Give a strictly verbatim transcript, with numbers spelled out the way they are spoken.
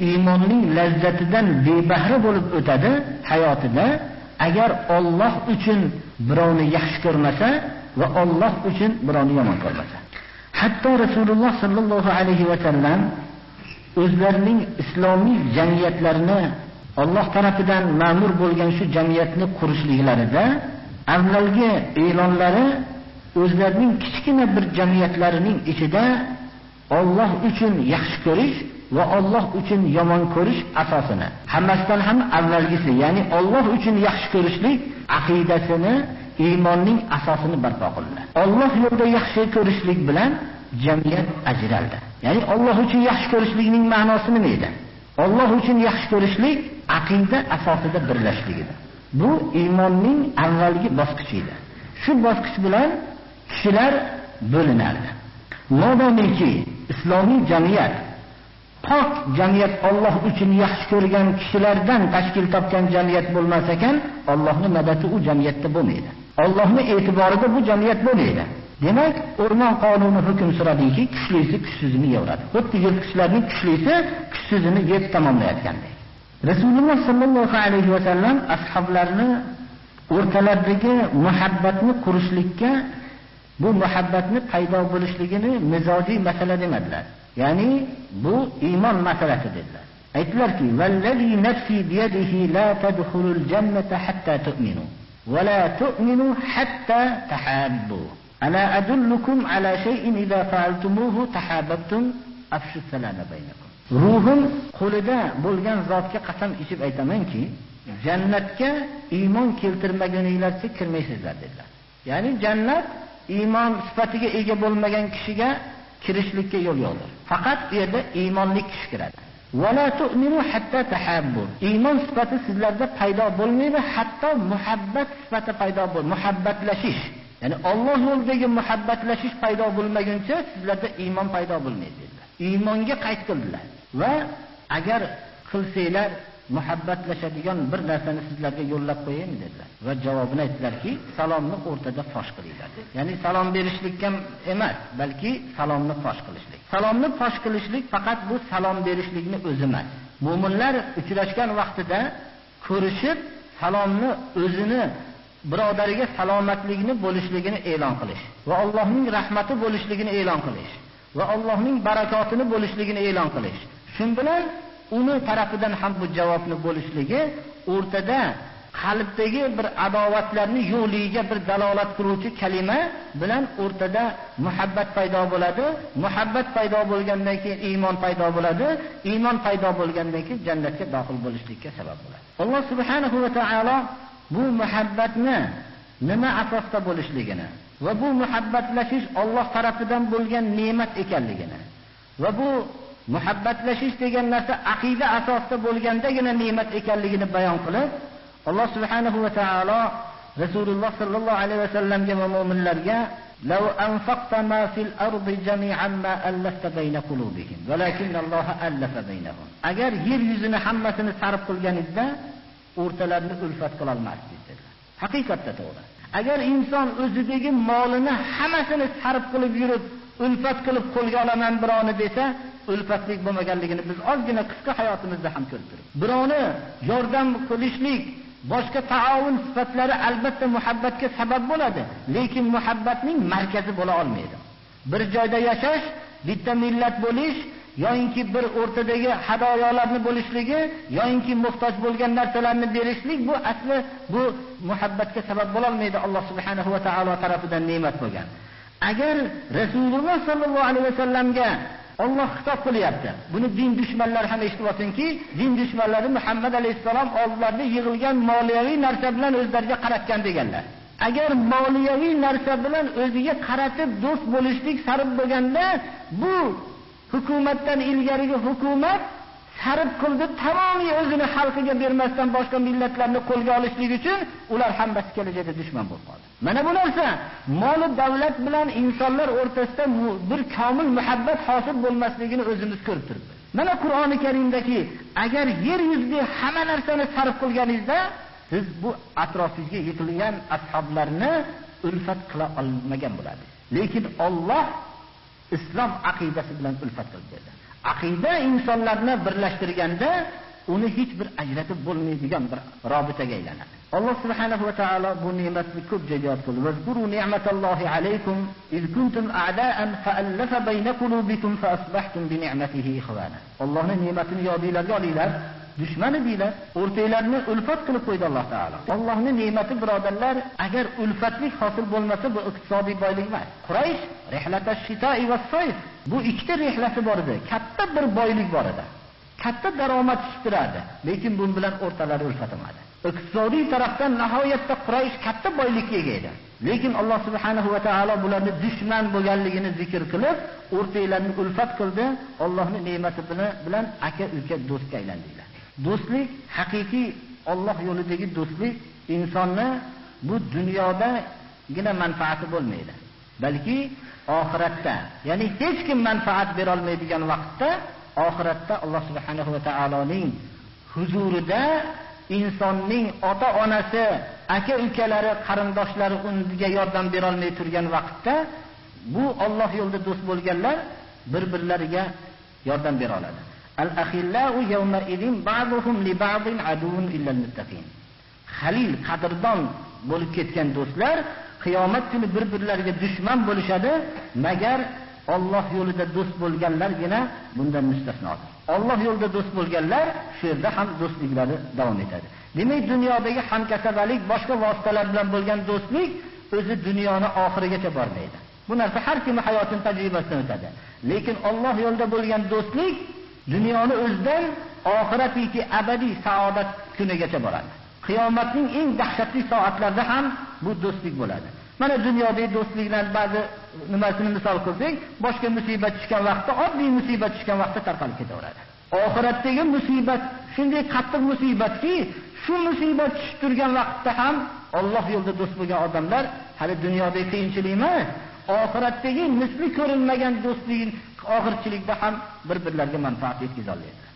ئىيماننىڭ لەززىتىدىن بىبەھرە بولۇپ ئۆتىدۇ ھاياتىدا، ئەگەر ئاللاھ ئۈچۈن بىرەۋنى ياخشى كۆرمىسە ۋە ئاللاھ ئۈچۈن بىرەۋنى يامان كۆرمىسە. ھەتتا رەسۇلۇللاھ ساللاللاھۇ ئەلەيھى ۋەسەللەم ئۆزلىرىنىڭ ئىسلامىي جەمئىيەتلەرنى، ئاللاھ تەرىپىدىن مەمۇر بولغان شۇ جەمئىيەتنى قۇرۇشلۇقلىرىدا ئەۋۋەلگى ئېلانلىرى ئۆزلىرىنىڭ كىچىككىنە بىر جەمئىيەتلىرىنىڭ ئىچىدە ئاللاھ ئۈچۈن ياخشى كۆرۈش ۋە ئاللاھ ئۈچۈن يامان كۆرۈش ئاساسىنى، ھەممىسىدىن ھەم ئەۋۋەلگىسى، يەنى ئاللاھ ئۈچۈن ياخشى كۆرۈشلۈك ئەقىدىسىنى، ئىماننىڭ ئاساسىنى بەرپا قىلدى. ئاللاھ يولىدا ياخشى كۆرۈشلۈك بىلەن جەمئىيەت ئاجرالدى. يەنى ئاللاھ ئۈچۈن ياخشى كۆرۈشلۈكنىڭ مەناسى نېمە ئىدى؟ ئاللاھ ئۈچۈن ياخشى كۆرۈشلۈك ئەقىدە ئاساسىدا بىرلەشلىك ئىدى. بۇ ئىماننىڭ ئەۋۋەلگى باسقۇچى ئىدى. شۇ باسقۇچ بىلەن كىشىلەر بۆلۈنەلدى. مادامىكى ئىسلامىي جەمئىيەت، پاك جەمئىيەت ئاللاھ ئۈچۈن ياخشى كۆرگەن كىشىلەردىن تەشكىل تاپقان جەمئىيەت بولماس ئىكەن، ئاللاھنىڭ مەدىتى ئۇ جەمئىيەتتە بولمايدۇ. ئاللاھنىڭ ئېتىبارىدا بۇ جەمئىيەت بولمايدۇ. دېمەك، ئورمان قانۇنى ھۆكۈم سۈرەدىكى، كۈچلۈسى كۈچسىزىنى يېۋىرىدۇ. خۇددى يىرتقۇچلارنىڭ كۈچلۈسى كۈچسىزىنى يەپ تاماملايدىغاندەك. رەسۇلۇللاھ ساللاللاھۇ ئەلەيھى ۋەسەللەم ئەسھابلارنى ئورتىلىرىدىكى مۇھەببەتنى قۇرۇشلۇققا، بۇ مۇھەببەتنى پەيدا بولۇشلۇقىنى مىزاجىي مەسىلە دېمەدىلەر. يەنى بۇ ئىمان مەسىلىسى دېدىلەر. ئېيتتىلەركى، ۋەللەزى نەفسى بىيەدىھى لا تەدخۇلۇل جەننەتە ھەتتا تۇئمىنۇ، ۋە لا تۇئمىنۇ ھەتتا تەھاببۇ. ئەلا ئەدۇللۇكۇم ئەلا شەيئىن ئىزا فەئەلتۇمۇھۇ تەھاببتۇم، ئەفشۇس سەلامە بەينەكۇم. روھۇم قولىدا بولغان زاتقا قەسەم ئىچىپ ئېيتامەنكى، جەننەتكە ئىمان كەلتۈرمىگۈنلەرچە كىرمەيسىزلەر دېدىلەر. يەنى جەننەت ئىمان سۈپىتىگە ئىگە بولمىغان كىشىگە كىرىشلىككە يول يوقتۇر. پەقەت ئۇ يەردە ئىمانلىق كىشى كىرىدۇ. ۋەلا تۇئمىنۇ ھەتتا تەھاببۇ. ئىمان سۈپىتى سىزلەردە پەيدا بولمايدۇ، ھەتتا مۇھەببەت سۈپىتى پەيدا بول-، مۇھەببەتلىشىش. يەنى ئاللاھ يولىدىكى مۇھەببەتلىشىش پەيدا بولمىغۇنچە سىزلەردە ئىمان پەيدا بولمايدۇ دېدى. ئىمانغا قەيت قىلدىلار. ۋە ئەگەر قىلسىلەر، مۇھەببەتلىشىدىغان بىر نەرسىنى سىزلەرگە يوللاپ قويايمۇ دېدىلەر. ۋە جاۋابىنى ئېيتتىلەركى، سالامنى ئورتىدا پاش قىلىڭلار دېدى. يەنى سالام بېرىشلىككە ئەمەس، بەلكى سالامنى پاش قىلىشلىك. سالامنى پاش قىلىشلىك پەقەت بۇ سالام بېرىشلىكنى ئۆزى ئەمەس. مۆمىنلەر ئۇچراشقان ۋاقتىدا كۆرۈشۈپ، سالامنى ئۆزىنى بۇرادەرگە سالامەتلىكنى بولۇشلۇقىنى ئېلان قىلىش ۋە ئاللاھنىڭ رەھمىتى بولۇشلۇقىنى ئېلان قىلىش ۋە ئاللاھنىڭ بەرىكاتىنى بولۇشلۇقىنى ئېلان قىلىش. شۇنىڭ بىلەن ئۇنىڭ تەرىپىدىن ھەم بۇ جاۋابنى بولۇشلۇقى ئورتىدا قەلبتىكى بىر ئاداۋەتلەرنى يولىغا بىر دالالەت قىلغۇچى كەلىمە بىلەن ئورتىدا مۇھەببەت پەيدا بولىدۇ. مۇھەببەت پەيدا بولغاندىن كېيىن ئىمان پەيدا بولىدۇ. ئىمان پەيدا بولغاندىن كېيىن جەننەتكە داخىل بولۇشلۇققا سەۋەب بولىدۇ. ئاللاھ سۇبھانەھۇ ۋە تائالا بۇ مۇھەببەتنى نېمە ئاساستا بولۇشلۇقىنى ۋە بۇ مۇھەببەتلىشىش ئاللاھ تەرىپىدىن بولغان نېمەت ئىكەنلىكىنى ۋە بۇ مۇھەببەتلىشىش دېگەن نەرسە ئەقىدە ئاساسىدا بولغاندىكىنە نېمەت ئىكەنلىكىنى بايان قىلىپ، ئاللاھ سۇبھانەھۇ ۋە تائالا رەسۇلۇللاھ ساللاللاھۇ ئەلەيھى ۋەسەللەمگە ۋە مۆمىنلەرگە، لەو ئەنفەقتە ما فىل ئەردى جەمىئەن ما ئەللەفتە بەينە قۇلۇبىھىم، ۋەلەكىننەللاھە ئەللەفە بەينەھۇم. ئەگەر يەر يۈزىنى ھەممىسىنى سەرپ قىلغىنىڭىزدە، ئورتىلىرىنى ئۈلفەت قىلالماس دېدى. ھەقىقەتتە توغرا. ئەگەر ئىنسان ئۆزىدىكى مالىنى ھەممىسىنى سەرپ قىلىپ يۈرۈپ، ئۈلفەت قىلىپ قولغا ئالىمەن بىراۋنى دېسە، ئۈلفەتلىك بولمىغانلىقىنى بىز ئازغىنە قىسقا ھاياتىمىزدا ھەم كۆرۈپ تۇرۇپتۇق. بىراۋنى ياردەم قىلىشلىك، باشقا تائاۋۇن سۈپەتلىرى ئەلبەتتە مۇھەببەتكە سەۋەب بولىدۇ، لېكىن مۇھەببەتنىڭ مەركەزى بولا ئالمايدۇ. بىر جايدا ياشاش، بىتتە مىللەت بولۇش، ياكى بىر ئورتىدىكى ھەدايالارنى بولۇشلۇقى، ياكى موھتاج بولغان نەرسىلەرنى بېرىشلىك، بۇ ئەسلى بۇ مۇھەببەتكە سەۋەب بولالمايدۇ، ئاللاھ سۇبھانەھۇ ۋە تائالا تەرىپىدىن نېمەت بولغان. ئەگەر رەسۇلۇللاھ ساللاللاھۇ ئەلەيھى ۋەسەللەمگە ئاللاھ خىتاب قىلىۋاتىدۇ، بۇنى دىن دۈشمەنلەر ھەم ئېيتىۋاتىدۇكى، دىن دۈشمەنلىرى مۇھەممەد ئەلەيھىسسالام ئالدىلاردا يىغىلغان مالىيەۋى نەرسە بىلەن ئۆزلىرىگە قاراتقان دېگەنلەر. ئەگەر مالىيەۋى نەرسە بىلەن ئۆزىگە قارىتىپ دوست بولۇشلۇق سەۋەب بولغاندا، بۇ ھۆكۈمەتتىن ئىلگىرىكى ھۆكۈمەت سەرپ قىلدى، تامامى ئۆزىنى خەلقىگە بەرمەستىن باشقا مىللەتلەرنى قولغا ئالىشلىق ئۈچۈن، ئۇلار ھەممىسى كەلگۈدە دۈشمەن بولۇپ قالدى. مانا بۇ نەرسە مال-دەۋلەت بىلەن ئىنسانلار ئورتىسىدا مۇ-، بىر كامىل مۇھەببەت ھاسىل بولماسلىقىنى ئۆزىمىز كۆرۈپ تۇرىمىز. مانا قۇرئانى كەرىمدىكى، ئەگەر يەر يۈزىدە ھەممە نەرسىنى سەرپ قىلغىنىڭىزدا، سىز بۇ ئەتراپىڭىزغا يىغىلغان ئەسھابلارنى ئۈلپەت قىلا ئالمىغان بولاتتى. لېكىن ئاللاھ ئىسلام ئەقىدىسى بىلەن ئۈلپەت قىلىپ بەردى. ئەقىدە ئىنسانلارنى بىرلەشتۈرگەندە، ئۇنى ھېچ بىر ئاجرىتىپ بولمايدىغان بىر رابىتىگە ئايلىنىدۇ. ئاللا سۇبھانەھۇ ۋە تائالا بۇ نېمەتنى كۆپ جايدا ياد قىلدى. «ۋەزكۇرۇ نىئمەتەللاھى ئەلەيكۇم ئىز كۇنتۇم ئەئدائەن فەئەللەفە بەينە قۇلۇبىكۇم فەئەسبەھتۇم بىنىئمەتىھى ئىخۋانە.» ئاللانىڭ نېمەتىنى يادىڭلارغا ئالىڭلار، دۈشمەن ئىدىڭلار، ئورتىڭلارنى ئۈلپەت قىلىپ قويدى ئاللا تائالا. ئاللانىڭ نېمەتى، بۇرادەرلەر، ئەگەر ئۈلپەتلىك ھاسىل بولمىسا، بۇ ئىقتىسادىي بايلىق ئەمەس. قۇرەيش رىھلەتەش شىتائى ۋەس سەيف، بۇ ئىككى رىھلەسى بار ئىدى. كاتتا بىر بايلىق بار ئىدى. كاتتا دارامات چىقىراتتى. لېكىن بۇنىڭ بىلەن ئورتىلاردا ئۈلپەت بولمىدى. ئىقتىسادىي تەرەپتىن ناھايەتتە قۇرەيش كاتتا بايلىققا ئىگە ئىدى. لېكىن ئاللا سۇبھانەھۇ ۋە تائالا بۇلارنى دۈشمەن بولغانلىقىنى زىكىر قىلىپ، ئورتىلارنى ئۈلپەت قىلدى. ئاللانىڭ نېمىتى بىلەن، بىلەن ئاكا ئۇكا دوستقا ئايلاندىلار. دوستلۇق ھەقىقىي ئاللا يولىدىكى دوستلۇق ئىنساننى بۇ دۇنيادىغىنا مەنپەئەتى بولمايدۇ. بەلكى ئاخىرەتتە، يەنى ھېچكىم مەنپەئەت بېرەلمەيدىغان ۋاقىتتا، ئاخىرەتتە ئاللا سۇبھانەھۇ ۋە تائالانىڭ ھۇزۇرىدا ئىنساننىڭ ئاتا-ئانىسى، ئاكا-ئۇكىلىرى، قېرىنداشلىرى ئۇنىڭغا ياردەم بېرەلمەي تۇرغان ۋاقىتتا، بۇ ئاللا يولىدا دوست بولغانلار بىر-بىرلىرىگە ياردەم بېرەلەيدۇ. «ئەل ئەخىللاءۇ يەۋمەئىزىن بەئزۇھۇم لىبەئزىن ئەدۇۋۋۇن ئىللەل مۇتتەقىن.» خەلىل، قەدىردان بولۇپ كەتكەن دوستلار قىيامەت كۈنى بىر-بىرلىرىگە دۈشمەن بولۇشىدۇ، مەگەر ئاللا يولىدا دوست بولغانلارغىنا بۇندىن مۇستەسنادۇر. ئاللا يولىدا دوست بولغانلار شۇ يەردە ھەم دوستلۇقلىرى داۋام ئېتىدۇ. دېمەك، دۇنيادىكى ھەمكاسىبىلىك، باشقا ۋاسىتىلەر بىلەن بولغان دوستلۇق ئۆزى دۇنيانى ئاخىرىغىچە بارمايدۇ. بۇ نەرسە ھەر كىمنىڭ ھاياتىنىڭ تەجرىبىسىدىن ئۆتىدۇ. لېكىن ئاللا يولىدا بولغان دوستلۇق دۇنيانى ئۆزىدىن ئاخىرەتتىكى ئەبەدىي سائادەت كۈنىگىچە بارىدۇ. قىيامەتنىڭ ئەڭ دەھشەتلىك سائەتلىرىدە ھەم بۇ دوستلۇق بولىدۇ. مانا دۇنيادىكى دوستلۇق بىلەن بەزى نېمىسىنى مىسال قىلساق، باشقا مۇسىبەت چۈشكەن ۋاقىتتا، ئاددىي مۇسىبەت چۈشكەن ۋاقىتتا تارقىلىپ كېتىۋېرىدۇ. ئاخىرەتتىكى مۇسىبەت شۇنداق قاتتىق مۇسىبەتكى، شۇ مۇسىبەت چۈشۈپ تۇرغان ۋاقىتتا ھەم ئاللا يولىدا دوست بولغان ئادەملەر ھەلى دۇنيادىكى قىيىنچىلىق ئەمەس، ئاخىرەتتىكى مىسلى كۆرۈلمىگەن دوستلۇق ئاخىرچىلىكتا ھەم بىر-بىرلىرىگە مەنپەئەت يەتكۈزەلەيدۇ.